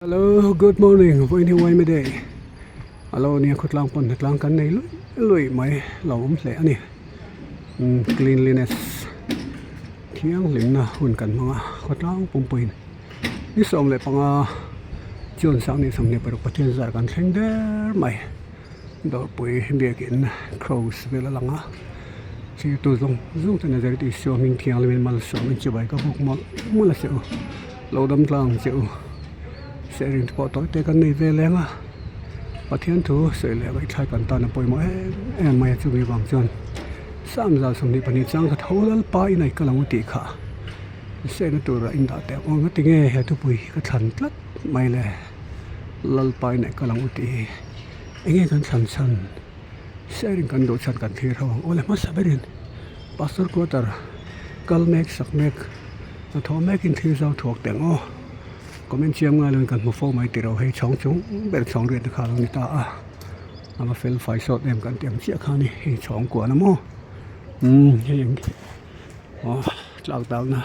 Hello, good morning, vawiin hi Waima Day a lo nia khawtlang pawn hnatlang kan nei luih luih mai lo awm hle a ni umm cleanliness thianghlimna hun kan hmang a khawtlang pumpuiin ni 15 June 2026 Pathian zar kan thleng der mai dawrpui biakin cross vel a lang a thirtu zawng zawng te Nazareth Isua hming thianghlimin malsawmin chibai ka bawk mawlh mawlh a che u. Lo dam tlang che u. Sehring te pawh tawi te kan nei ve leng a, Pathian thu sawi leh ngaihthlai kan tan a pawimawh em em mai a chumi vang chuan Sam 22 chang kha tho Lalpa in ai kal ang u tih kha sehna tura in dah teh ang aw ngatinge he thupui hi ka thlan tlat mai le Lalpa in ai kal ang u tih hi enge kan thlan chhan sehring kan duh chhan kan thlir ho ang aw le hmasa berin Pastor quarter kal mek sak mek. Hnathawh mekin thil zau thuak teh ang aw. Comment chiam ngai loin kan hmu fo mai tiro hei chhawng chung ber chhawng riatna kha a lo ni ta a. A va fel fai sawt em kan tih ang chiah kha a ni hei chhawng kuan a maw umm hei ang aw tlak dalna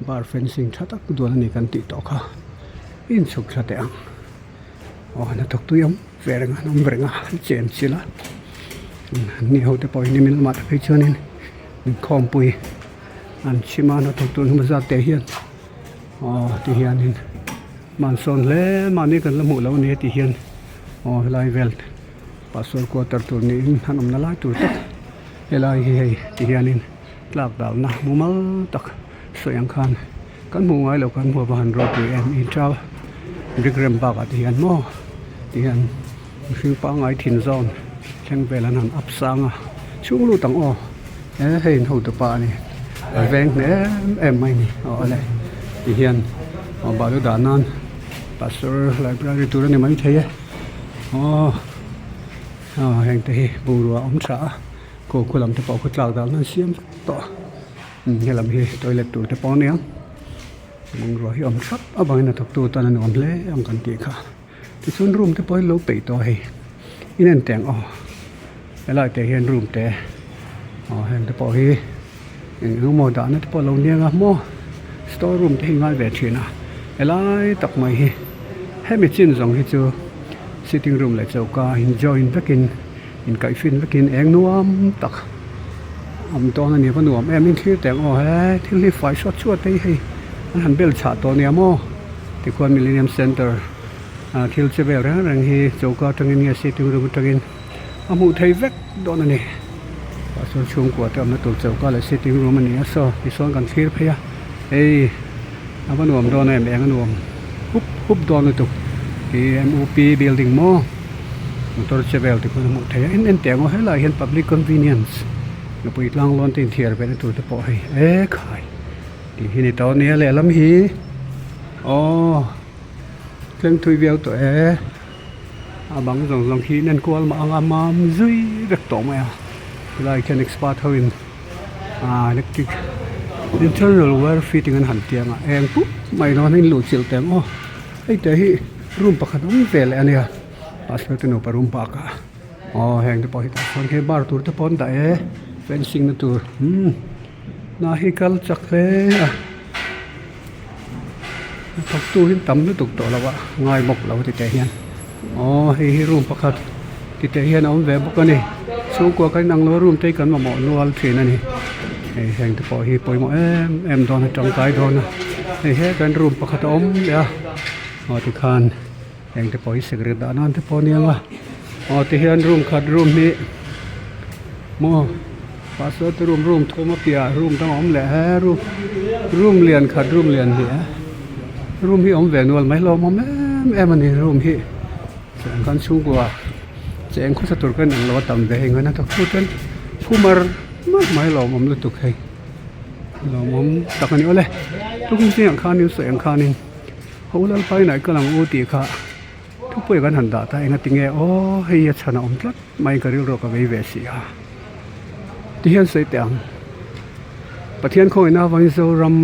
bar fencing tha tak duan a ni kan tih tawh kha inchhuk thla teh ang aw hnathawk tui awm ve reng a an awm reng a an chen chilh a ni ho te pawh hi nimin lamah te phei chuanin inkhawmpui. An chhim a hnathawk tur engemaw zat te hian aw ti hianin mansawn hle mahni kan la hmuh loh a ni tih hian aw helai vel pastor quarter tur niin an awmna lai tur tak helai hi hei ti hianin tlak dalna mumal tak sawi ang khan kan hmuh ngai loh kan hmuh avang han ropui em in tha brick rem bakah te hian maw ti hian mihring pangngai thin zawn thleng vel an han up sang a chhung lut ang aw. He hei in hotu pa a ni a veng hle em em mai a ni aw awle ti hian aw balu dah nan pastor library tur a ni maithei e aw aw heng te hi bungrua a awm tha a khaw khu lam te pawh khu tlak dan an siam vek tawh a helam hi toilet tur te pawh a nia bungrua hi a awm thap avangin a thawktu tan a nuam hle ang kan tih kha. Tichuan room te pawh hi lo peih tawh a hei in en teh ang aw helai te hian room te aw heng te pawh hi eng eng emaw dahna te pawh a lo niang a maw store room te hi ngai ve thin a helai tak mai hi hemi chin zawng hi chu sitting room leh choka in join vekin inkaih fin vekin eng nuam tak awm dawn a ni va nuam em in thlir teh ang aw he thil hi fai sawt chhuat te hi hei an han bel chhah tawh nia maw. Tikhuan Millennium Centre ah thil che vel reng reng hi choka atangin nge sitting room atangin a hmuh theih vek dawn a ni. Tah chuan chhungkua te awmna tur choka leh sitting room a ni a saw tichuan kan thlir phei a hei a va nuam dawn em eng a nuam hup hup dawn lutuk ih M U P building maw motor che vel tikhuan a hmuh theih a en en teh ang aw helaiah hian public convenience nupui tlanglawn te inthiar ve na tur te pawh hei ekhai. Tih hi ni tawh ania lehlam hi aw thleng thui viau tawh e a bang zawng zawng khi in enkual mah anga mam zui vek tawh mai a helai khian expert ho in ah electric internal wire fitting an han ti anga eng pup mai dawn in luh chilh teh ang aw hei te hi room pakhat awm ve leh ania pastor te nupa room bakah aw heng te pawh hi tah chuan hei bar tur te pawh an dah e fencing na tur umm. Hna hi kal chak hle a, thawktu hi tam lutuk tawh lo a ngai bawk lo ti teh hian aw hei hi room pakhat ti teh hian a awm ve bawk a ni chhungkua kan inang lo a room te hi kan mamawh nual thin a ni hei heng te pawh hi pawimawh em em dawn a tangkai dawn a hei he kan room pakhat a awm leh a aw tikhan heng te pawh hi sikret dah nan te pawh a ni ang a aw tihian room khat room hi maw. Pastor te room room thum a piahah room dang a awm leh he room room lian khat room lian hnih a room hi a awm ve nual mai hlawm awm em em a ni room hi chuan kan chhungkua cheng khawsa tur kan englo a tam ve hei ngaina tak chu ten phu mar mar mai hlawm awm lutuk hei hlawm awm tak a ni awle tukin zingah khanin sawi ang khanin ho lalpa inah i kal ang u tih kha. Thupui kan han dah ta eng a tinge aw hei a chhan a awm tlat mai ka rilru ka vei ve si a tihian sawi teh ang Pathian khawngaihna avangin Zoram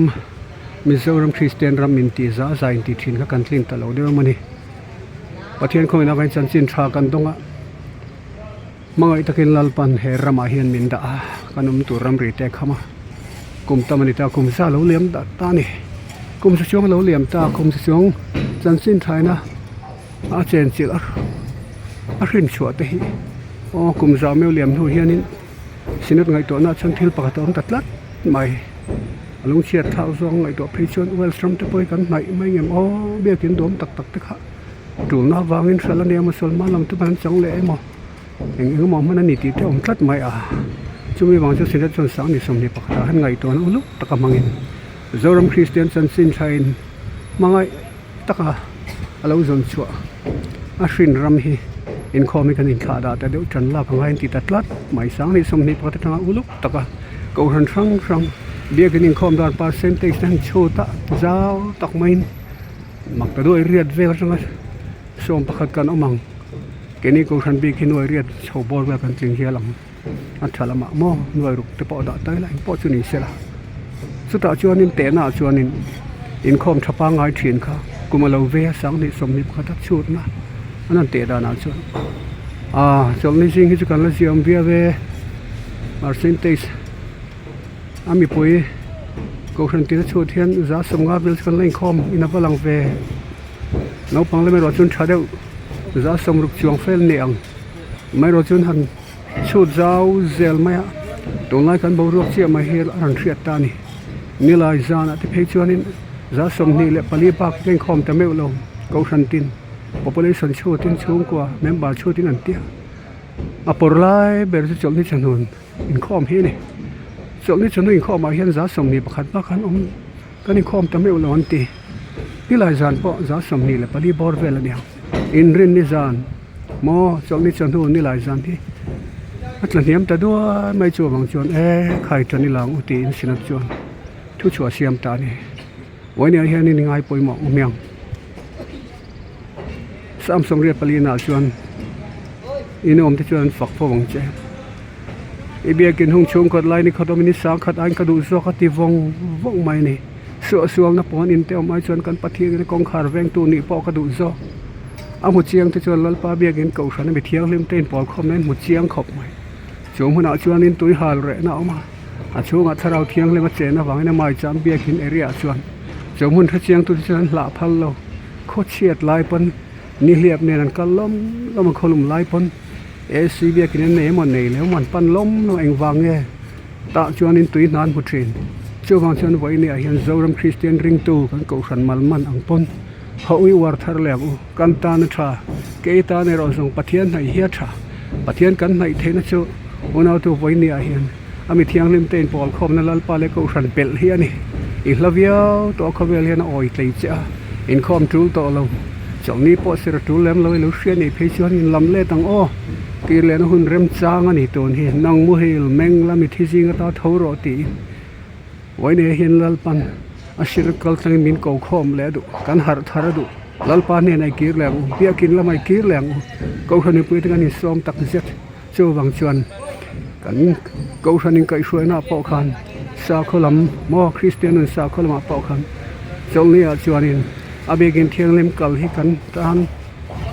Mizoram Kristian ram in tih zah zah in tih thin kha kan tlin ta lo deuh emaw ni Pathian khawngaihna avangin chanchin tha kan dawng a hmangaih takin Lalpan he ramah hian min dah a kan awm tur ramri te a kham a kum tam a ni ta kum za lo liam dah ta a ni. Kum sa chuang lo liam ta kum sa chuang chanchin thaina a chenchilh a a hrin chhuah te hi aw kum zau meuh liam hnu hianin Synod ngaihtuahna chuan thil pakhat a awm ta tlat mai. A lungchhiat thlak zawng ngaihtuah phei chuan Wales ram te pawh hi kan hnaih mai ngem aw biakin duam tak tak te kha tulna avangin hralh a nia maw Salman lam te pawh an chang leh emaw eng eng emaw hman a ni tih te a awm tlat mai a. Chumi vang chu Synod chuan Sangni 21 ah hian ngaihtuahna uluk taka hmangin Zoram Kristian chanchin thlain hmangaih taka a lo zawn chhuah a hrin ram hi inkhawm hi kan inthlah dah ta deuh tan lak angai an ti ta tlat mai. Sangni 21 atanga uluk taka kohhran hrang hrang biakin inkhawm dan percentage te han chhut a zau tak maiin mak ta duai riat vel atanga 11 kan awm ang. Keini kohhran bik hi nuai riat chho bawr vel kan tling hial ang a tha lamah maw nuai ruk te pawh dah ta ila engpawh chu ni sela chutah chuanin tehna ah chuanin inkhawm tha pangngai thin kha kum a lo vei a 2021 a chhutna an han teh danah chuan ah chawlhni zing hi chu kan la ziam viau e percentage a mipui kohhran tina chhut hian 150 vel chu kan la inkhawm in a va lang ve naupang lam erawh chuan tha deuh 60 chuang fel ni ang amaherawh chuan han chhut zau zel mai a tunlai kan boruak chiah mai hi a rawn hriat ta a ni nilai zanah te phei chuanin 24 bak hi ka inkhawm ta meuh lo kohhran tin population chhutin chhungkua member chhutin an tia a pawr lai ber chu chawlhni chawhnun inkhawm hi a ni chawlhni chawhnu inkhawmah hian 21 bak an awm kan inkhawm ta meuh lo an ti nilai zan pawh 24 bawr vel a ni ang inrinni zan maw chawlhni chawhnu nilai zan hi a tla hniam ta duai mai chu avang chuan e khai tan ila ang u tiin synod chuan thu chhuah siam ta a ni vawiin ah hianin i ngai pawimawh awm ang sam 84 nah chuan inawm te chuan an fak fo ang che i biakin hung chhungkhat lai ni khat awmin i sangkhat aiin ka duh zawk a ti vawng vawng mai a ni suahsualna pawn in te awm ai chuan kan Pathianin kawngkhar vengtu nih pawh ka duh zawk a hmu chiang te chuan Lalpa biakin kohhran a mi thianghlim te inpawl khawm na in hmu chiang khawp mai chung hunah chuanin tui hal rehna a awm a a chhungah thlarau thianghlim a chen avangin a maicham biakin area ah chuan chung hmun hre chiang tute chuan an hlah phal lo khawchhiat lai pawn nihliap nen an kal lawm lawm a khawlum lai pawn AC biakin an nei emaw nei leh emaw an pan lawm lawm a engvang nge tah chuanin tui hna an hmu thin chuvang chuan vawiin ah hian Zoram Kristian ringtu kan kohhran mal man ang pawn hawi uar thar leh ang u kan tan a tha kei tan erawh zawng Pathian hnaih hi a tha Pathian kan hnaih theihna chu unautu vawiin ah hian a mi thianghlim te inpawl khawmna Lalpa leh kohhran pelh hi a ni. I hla viau tawh a khawvel hian a awi tlei che a, inkhawm tul tawh lo. Chawlhni pawh sir a tul lem lo i lo hria nih phei chuan in lam let ang aw. Tir lehna hun remchang a ni tun hi. Nang muhil meng la mi thi zing ata tho rawh tiin Vawiin hian Lalpan a sir kal tlangin min ko khawm leh a duh. Kan harh thar a duh. Lalpa hnenah i kir leh ang u, biakin lamah i kir leh ang u. Kohhran mipui te kan insawm tak zet. Chuvang chuan kan Kohhran inkaihhruaina ah pawh khan sakhaw lam maw Kristian nun sakhaw lamah pawh khan chawlhni ah chuanin a biakin thianghlim kal hi kan tan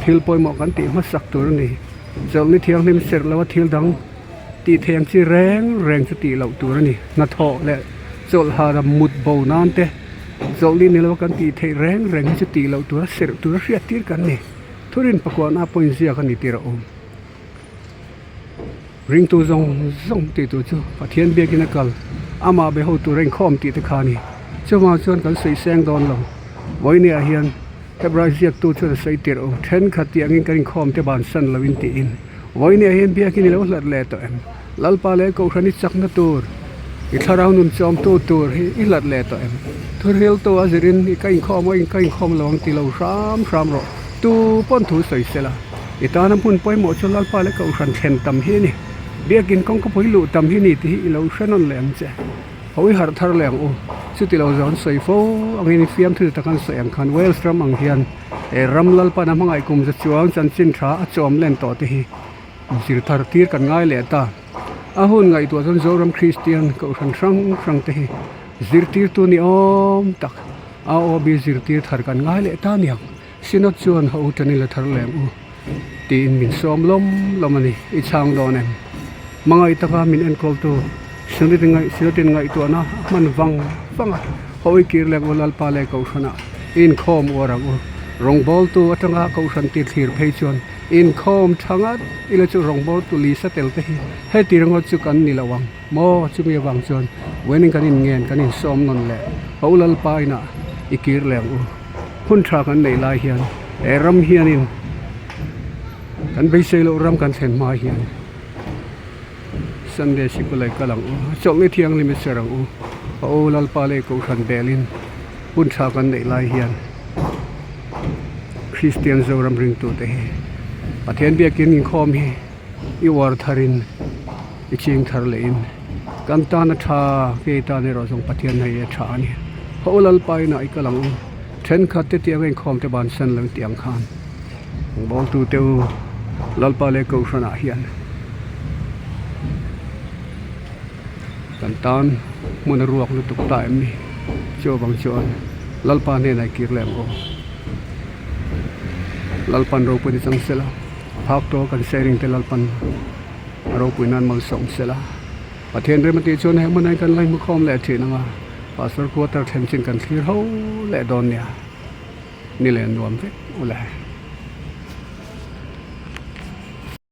thil pawimawh kan tih hmasak tur a ni. Chawlhni thianghlim serh loa thil dang tih theih ang chi reng reng chu tih loh tur a ni. Hnathawh leh chawlhha ram mut bo nan te chawlhni ni loa kan tih theih reng reng hi chu tih loh tura serh tura hriattir kan ni. Thurin pakuahna pawh inziak a ni tir a awm. Ringtu zawng zawng tih tur chu Pathian biakin a kal amah be ho tur a inkhawm tih te kha a ni. Chuvang chuan kan sawi seng dawn lo. Vawinia hian Hebrai ziaktu chuan a sawi tirh u, thenkhat tih angin kan inkhawm te bansan loin tiin. Vawinia hian biakin i lo hlat leh tawh em? Lalpa leh Kohhran i chakna tur, i thlarau nun chawmtu tur hi i hlat leh tawh em? Thuhriltu a zirin i ka inkhawm aw, ka inkhawm lo ang ti lo hram hram rawh. Tu pawn thu sawi sela. I tana hmun pawimawh chu Lalpa leh Kohhran thlen tam hi a ni. Biakin kawngkapui luh tam hi ni tih hi i lo hre nawn leh ang che. Ho i harh thar leh ang u. Chuti lo zawn sawi fo angin i fiamthu tak an sawi ang khan Wales ram ang hian he ram Lalpan a hmangaih kum za chuang chanchin tha a chawm len tawh te hi zir thar tir kan ngai leh ta. A hun ngaihtuah chuan Zoram Kristian Kohhran hrang hrang te hi zirtirtu ni awm tak AOB zirtir thar kan ngai leh ta niang. Synod chuan ho tan ila thar leh ang u tiin min sawm lawm lawm a ni. I chhang dawn em? Hmangaih taka min enkawltu Synod in ngaihtuahna a hman vang vang a. Hawi kir leh u Lalpa leh Kohhranah inkhawm uar ang u. Rawngbawltu atanga Kohhran ti thlir phei chuan inkhawm tha ngat ila chu rawngbawltu lisa tel te hi heti ringawt chu kan ni lo ang maw? Chumi avang chuan vawiin kan inngen kan insawm nawn leh ho Lalpa inah i kir leh ang u. Hun tha kan neih lai hian he ram hianin kan beisei loh ram kan thlen hma hian Sunday sikul ah i kal ang u, chawlhni thianghlim i ser ang u, a aw Lalpa leh Kohhran belin hun tha kan neih lai hian Kristian Zoram ringtute hi Pathian biakin inkhawm hi i uar tharin i ching thar lehin kan tan a tha kei tan erawh zawng Pathian hei a tha a ni. A aw Lalpa inah i kal ang u, thenkhat te tianga inkhawm te bansan lo tih ang khan. Bawltute u Lalpa leh Kohhranah hian kan tan hmun a ruak lutuk ta em ni? Chuvang chuan Lalpa hnenah i kir leh ang aw. Lalpan ropui ni chang sela, phak tawh kan sharing te Lalpan a ropui nan malsawm sela. Pathian rem a tih chuan heng hmunah hian kan la hmukhawm leh thin ang a, Pastor quarter thlen chin kan thlir ho leh dawn nia. Ni leh nuam vek ule.